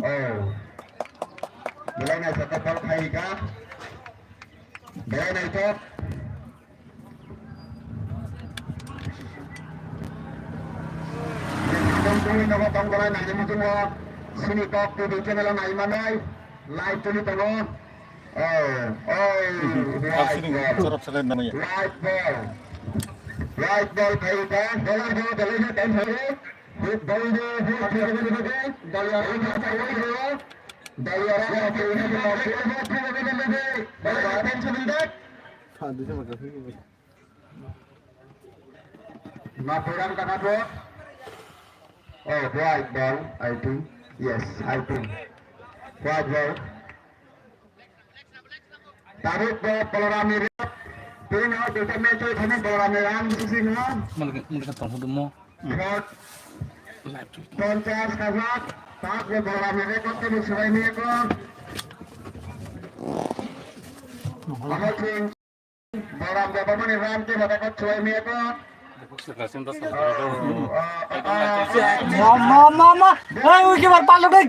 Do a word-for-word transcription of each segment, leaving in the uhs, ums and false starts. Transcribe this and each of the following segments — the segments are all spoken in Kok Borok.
Oh. Belai naisik ball khai ka. Belai naisik. Tong tong nogo tong belai naisik muchungo. Sini kok T V channel nai manai. Live tuli tongo. Oh, oh, right ball. Right ball. Right ball khai ka. Ball ball ball ball ball. Mapuram kaka bro. Oh, white ball, I think. Yes, I think. White ball. Tabuk bo Balaram ni red. Tini o duita match oi thani Balaram ni run sisi no. Mungkin, mungkin tong hudu mo. Shot. Ponchas kajak. Tabuk bo Balaram ni record tini surai ni ekor. Ama ching. Balaram Debbarma ni run tini record surai ni ekor. Mama, mama, mama. Hey, wicket keeper, palok deh.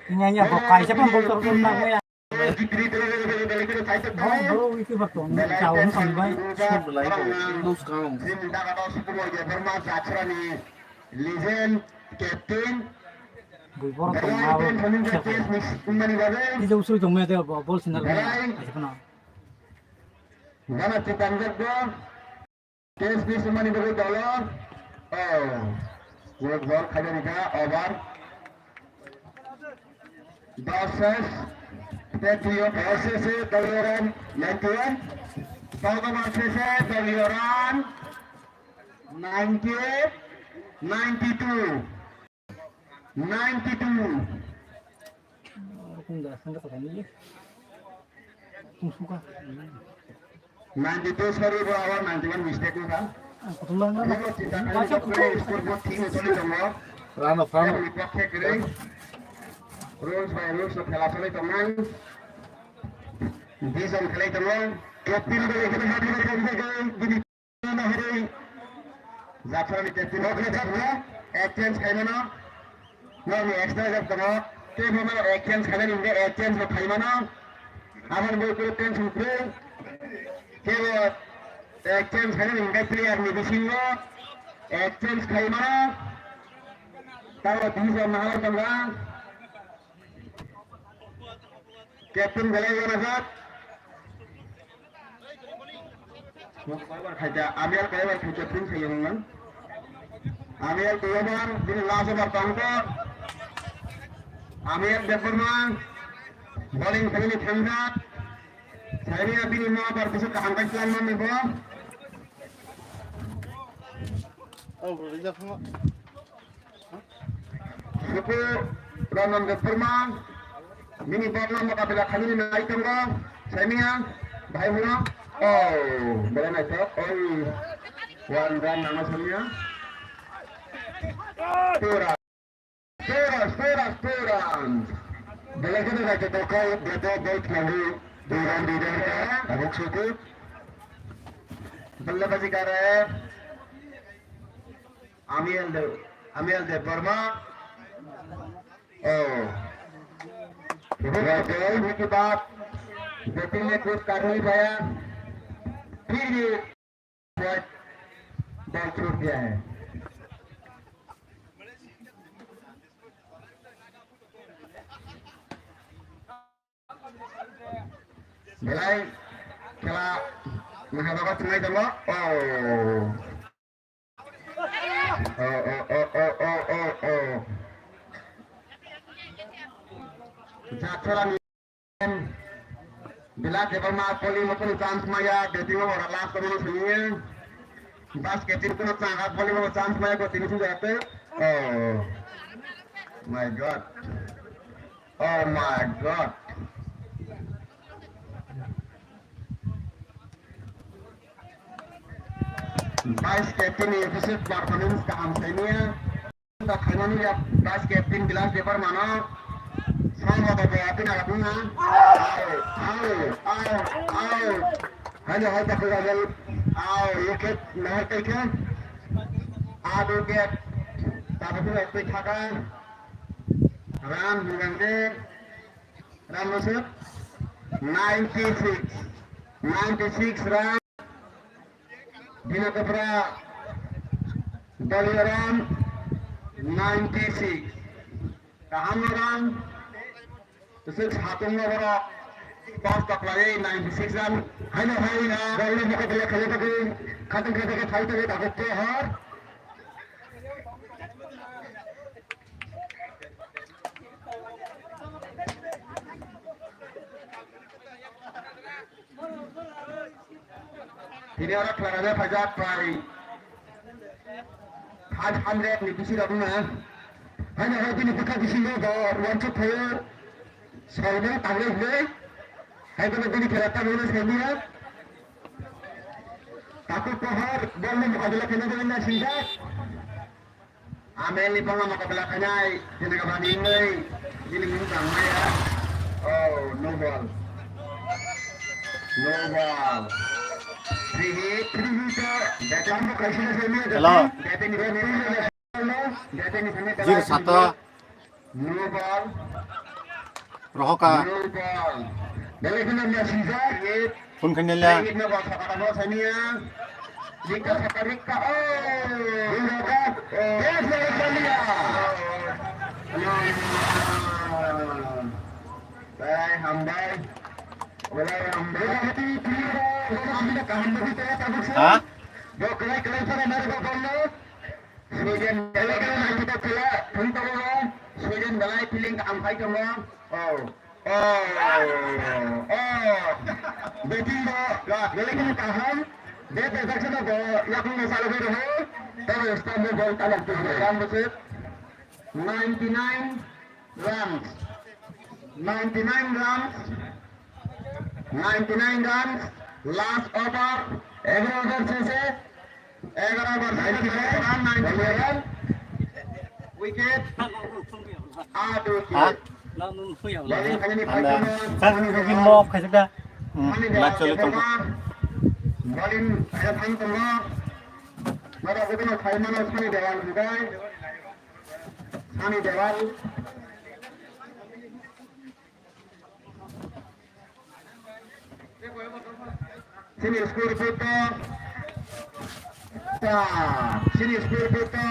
Ini, ini, bukan siapa yang gol turun nang ya. Bro, bro, wicket keeper tuh, ini jauh sih, Bhai. Legend, captain. Bui borok tongma bo khe khe. Tei je usui tongma de bol sinal khe. Aji kheno. Gana chikang jak bo. Test ni sumani bagwi dolo. Oh. Work ball khaina rikha over. Dos ses. Tei trio dos ses, Dalioran ninety one. Dos over ses, Dalioran ninety eight, ninety two. Ninety two. Ninety two, sorry bro, abar ninety one mistake wngkha. Score board team choli tongo. Run of, run of. Rules by rules no khela choli tongnai. Vision khelai tongo. Captain bai khe bini Japharani captain rok le japra, exchange khaimano. Nokni extra jab tongo. Tei bono exchange khaimani hingke exchange bo khaimano. Aboni bo kuru tension free. Kebo exchange khaimani hingke player ni bisingo exchange khaimano. Tabo division nahar tongo. Captain belai uanajak. Kaibar khaita, Amial kaibar khaita, pin khaiyung nang. Amial tuyabar, bini last over tangkha. Amial Debbarma, bowling khaini thangjak. Saini bini ma bar bisa kaham kai plan mani bo. Oh, bro, rijak phano. Suku Ranan Debbarma, mini ball no mokabila khainani nai tongo, saimia, bhai hura, oh, belai naithok, oi, one run nangma saimia. Two run, two run, two run, two run. Belai kheno naithok, beto ball khlaiwi, dui run, dui run, tabuk suku. Ballebajikare. Amiel de, Amiel Debbarma. Oh. Rafael Wikibat. Batting में कुछ कर नहीं पाया। फिर भी बॉल छूट गया है। Belai khela naharok twnglai tongo. Oh. Oh, oh, oh. Jathorani Bilal Debbarma bowling o kono chance maya, batting o ora last over o siniya. Basket team kono chance, bowling o chance maya, ko tini sujate. Oh my God. Oh my God. Vice captain ni efficient performance kaham saimia. Da khaimani ya vice captain Bilal Debbarma no. Thang ba ba pina ga buna. Au, au, au, au. Hanya hai tak ga jal. Au, wicket nahar kai kha. Adu wicket. Tabu tu ekte khaka. Run hinggang de. Run musuk. Ninety six. Ninety six run. Dina Kapra, Daliaram, ninety six. Kaham run. Tusuk satung lo borok. Pas taklai ninety six run. Haino hai na. Daliaram mokotla khayo tagi. Khatang khatang khayo tagi takut to har. Tini oro khlailaina phaijak prai five hundred ni bisi rok wngna. Haino hai bini bwkha bisingo bo uansuk phaio. Salmung tangrwi hwnwi. Hai bono bini khela tabukno saimanya. Takhuk pohor bol ni mokabila khaina bagwi naisijak. Amel ni bangma mokabila khainai, Senegal ni wngwi, bini mung tang maya. Oh, no ball. No ball. Free hit. Free hit to, Betan bo kaisa na sami. Hello. Betan ni, Betan ni sami. Jir sata. No ball. Rohoka. No ball. Belai kheno naisijak. Phone khainai le. Rikna ba sakata bo sania. Rikka sakata rikka. Oh. Rikka. Oh. Yes, yes, sania. Belai hambai. Belai hambai. Ha? Bo kelai kelai sana nari ba bollo. Sweden belai khe naithotok khe thung tongo. Sweden belai feeling kaham khai tongo. Oh. Oh. Oh. Batting bo belai khe kaham. Bat attack se bo yakung no salogwi rwo. Tei stump bo ball talok tubu. Stump bo se ninety nine runs. Ninety nine runs. Ninety nine runs. Last over. Egaroh over sese. Egaroh over sese. Run ninety nine. Wicket. Out wicket. Ha? Bowling khainani. Anda. Sir, rugin mo khaisuk da. Hmm, match choli tongkha. Bowling khaina thang tongo. Mara gubino khaimano Sani Dewal hibai. Sani Dewal. Sini score photo. Ta, sini score photo.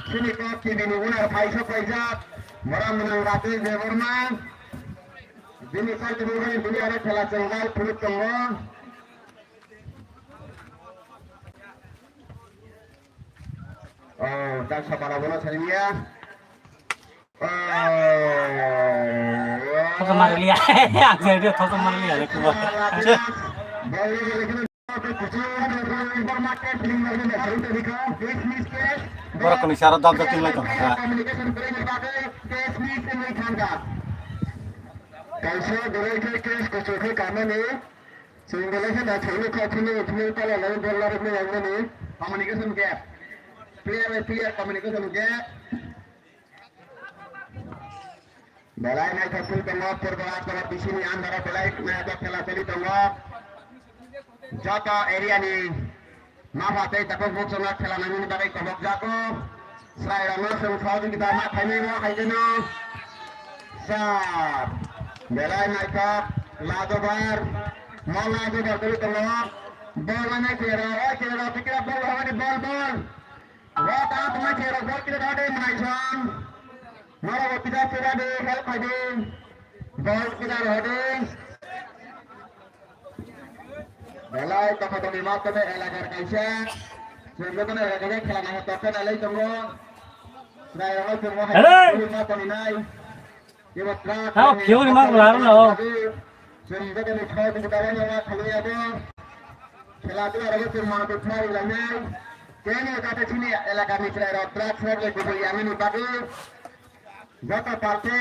Sini kok kibini unar phaisok paijak. Mora mwnang Rakesh Debbarma. Bini kaitor bini aro khela chengbai phunuk tongo. Oh, tak sapala bola saniya. Oh. Thosa marliya. Ang saya dia thosa marliya le kuwa. Borok kuni sara dab dab tinglai tong kha. Kaisa belai khe case kuchuk khe kanani. Chwng belai khe naithokno kha phunwi phunwi pala lai bol narwknai wngmani. Communication gap. Player by player communication gap. Belai naithok phunwi tongo, purbo Agartala bisini andaro belai naithok khela choli tongo. Joto area ni Mapha tei takhuk bukhukno khela nainani bagwi kobokjago. Chwrairokno chwng sohojogita ma khainai bo hai kheno. Sir, belai naithok, lajobar, mo lajobar tuli tongo. Bol manai kero, o kero, tikra bol, hawani bol, bol. Wa ta tuma kero, bol kira dade manai chwng. Moro bo kida kira de, help khai de. Bol kira rode. Belai tongthokni ma tongwi elakar kaisa. Chwng jotono elakar khe khela nangma tokhe nailai tongo. Chwrairokno chwngno hai Hello! Tongwi ma tongwi nai. Ebo truck Tao tongwi khiyo ni ma nangma gula tongwi aro na o. Chwng jotono thok tongwi tongwi ma tongwi abo. Khela dula rogo chwng ma tongwi tongwi lainai. Kene kata chini elakani chwrairok truck srok le kubui yangni bagwi. Joto party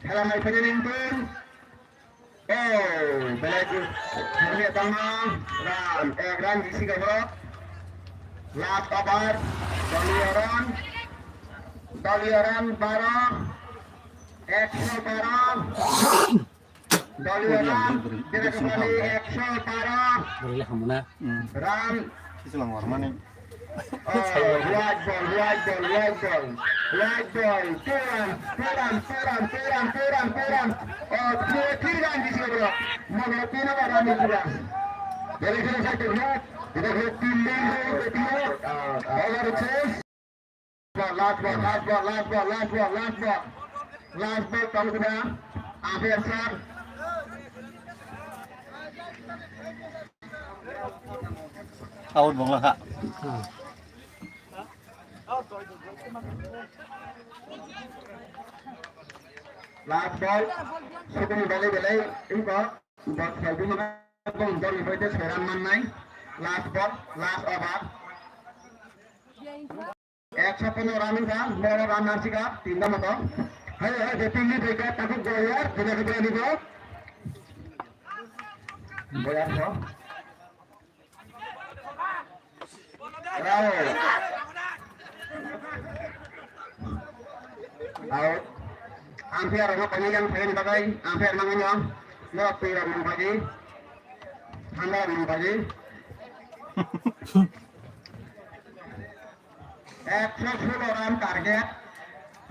khela nai phai nai nung tong. Oh, belai ku. Hamya tongma. Run. Ek run bisi ka borok. Last over. Doliya run. Doliya run baro. Ekso baro. Doliya run, Dinakophani ekso baro. Borok le hamuna. Hmm. Run. Kisa lang warmani. Oh, white ball, white ball, white ball. White ball. Two run, two run, two run, two run, two run, two run. Oh, three, three run dise bro. Mono tino ba run dise bro. Very good, very good. Dinakophani team lead, uh, over the chase. Last ball, last ball, last ball, last ball, last ball. Last ball, tong kena. Ampere sir. Out bongla kha. Last ball. Sukuni belai belai. Inko. Ball khelbi mana. Ball ni hoite soi run mannai. Last ball, last over. Ekso pono run wngkha, boro run narsikha, tinta moto. Hai, hai, batting ni phaikha, takhuk Boyar, jena khe Boyar ni bo. Boyar bo. Bravo. Out. Umpire rok no kami yang phaini bagwi, umpire mangai no. Norok twi rok nang phaidi. Thanda rok nang phaidi. Ekso sulo run target.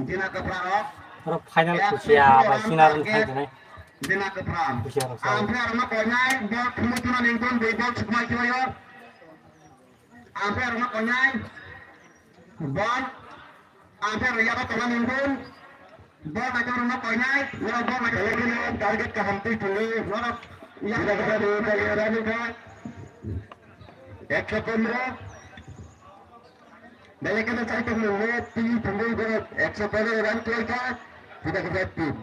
Dina Kwpra rok. Oro final khusia bai sina run thai jene. Dina Kwpra. Khusia rok sa. Umpire rok no koinai, ball thumui thumani wngkon, dui ball sukmai khibaio. Umpire rok no koinai. Ball. Umpire rok yaba tongmani wngkon. Ball naikhe rok no koinai. Norok ball naikhe target kaham twi thangwi. Norok yaba tongmani wngkon. Ekso pondro. Belai kheno chai tongmung no twi thangwi borok ekso pondro run khlaikha, Dina Kwpra team.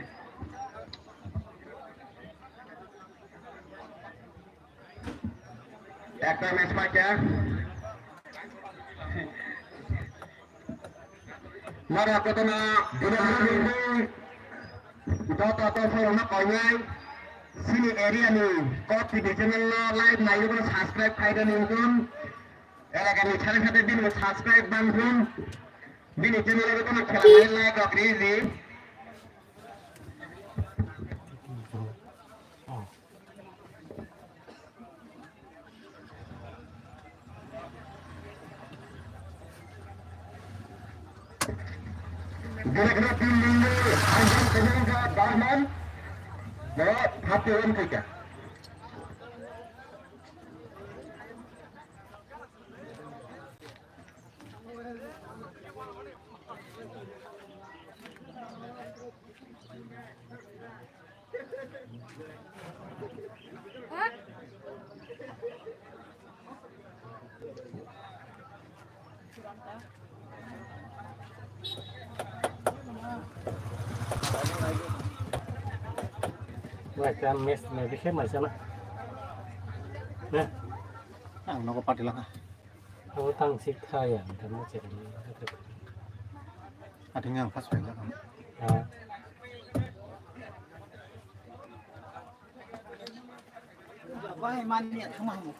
Ekta match paikha. Mara kotona Dina Kwpra team. Joto to phone no koinai. Sini area ni Kok T V channel no live naiwi subscribe khaida nungkun. Elakani sare sare bini subscribe bangkun. Bini channel o kono khela nai like rok riji. Direkna team ni Anjan Kajangka Barman. Bawa hati on kaya. Wah, kan mes, mes, mes, mes, mes, Ang nogo pati laka. Abo tang sik tha ya, ang tamo chek ni. Ating yang pas phaijak ang. Ha. Bai man ya thama mo.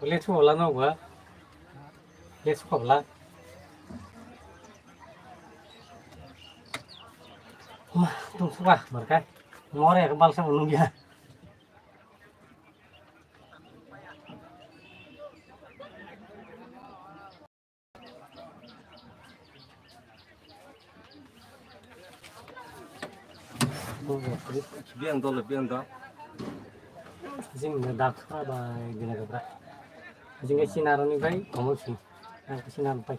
Let's go, Lana. Let's go, Lana. Ma, tung suka, markai. More, kembal sa ulung ya. Biang dol, biang dol. Jing ni dak sa bai gina gabra. Jing ke Chinaroni bai komol sing. Ang Chinar bai.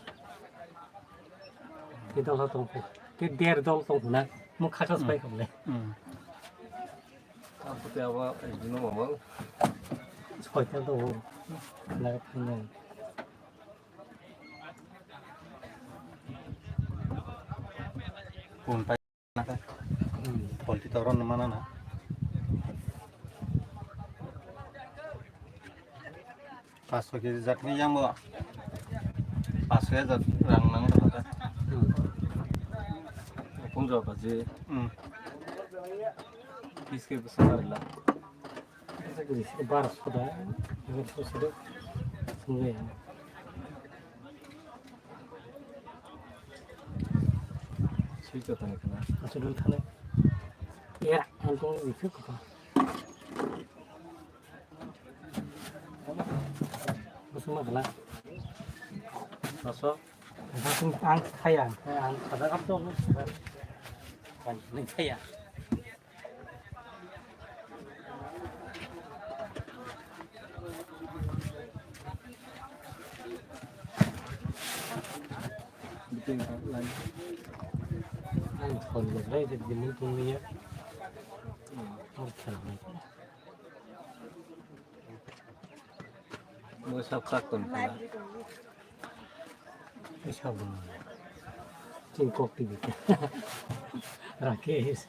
Ti dol tong pu. Ti der dol tong pu na. Mu khakas bai komle. Hmm. Ang puti abo, eh, bini mama. Soita do, naga phai nai. Phone pai na kha. Hmm. Phone ti toron mana na. Paso kg jat ni yang bo. Paso hajar rang nang kha. Hmm. Phone jaba je. Hmm. Piece khe bwsa la. Bar soda, bar soda, sungwi ya. Sui to tang kana. Asu dul thane. Ya, ang tong wi khe ko. Bwswk ma khala. Aso. Ang, ang khaya, ang khada kap to. Ang khaya. Ang phone le bai de din tong ya. Ang khela mai. Mo sab kak ton khala. Sab. King Kok T V. Rakesh.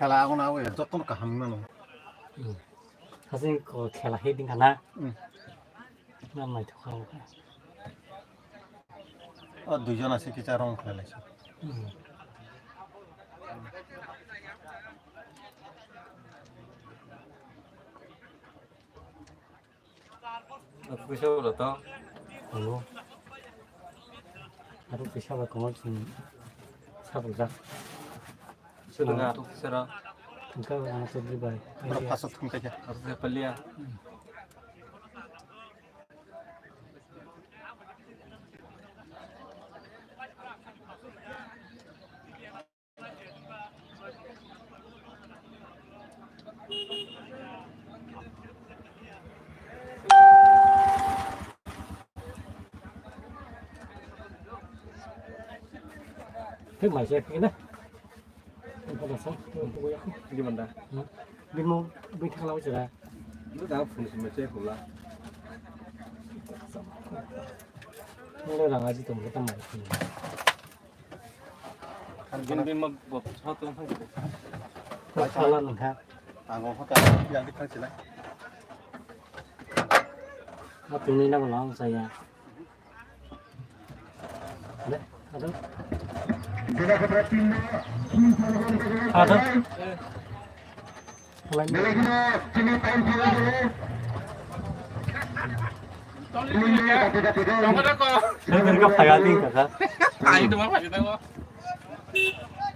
Khela agona awe jotono kaham mano. Hmm. Hasing ko khela he ding kana. Hmm. Nan mai thok kha. O duijon ase kicha rong khelai lai se. Hmm. Ato kisa wala to? Alo. Ato kisa ba komal sing sabul jak. Sudah nggak ato kisa ra? Engkau anak sedih bai. Berapa pasal thum kaya? Ato kisa palia. Thik mai se phik na. Di manda. Bimo bini thangla wajira. Lu da phun sumai se phula. Lu rang aji tong ta mai. Bini bini ma bo sa tong thang. Ko khala nang kha. Ang ho ka ya di thang sila. Ma tuni na lang saya.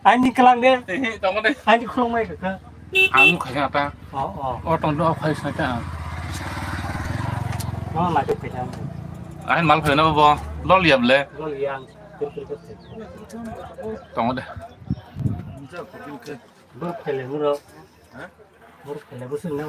Aini kelang de. Aini khulung mai kaka. Ang khaisa ta. Oh, oh. O tong do khaisa ta. Ma ma de khaisa. Ain mal khaina bo lol yab le. Lol yang. Tong de. Bor khele muro. Ha? Bor khele bor sung na.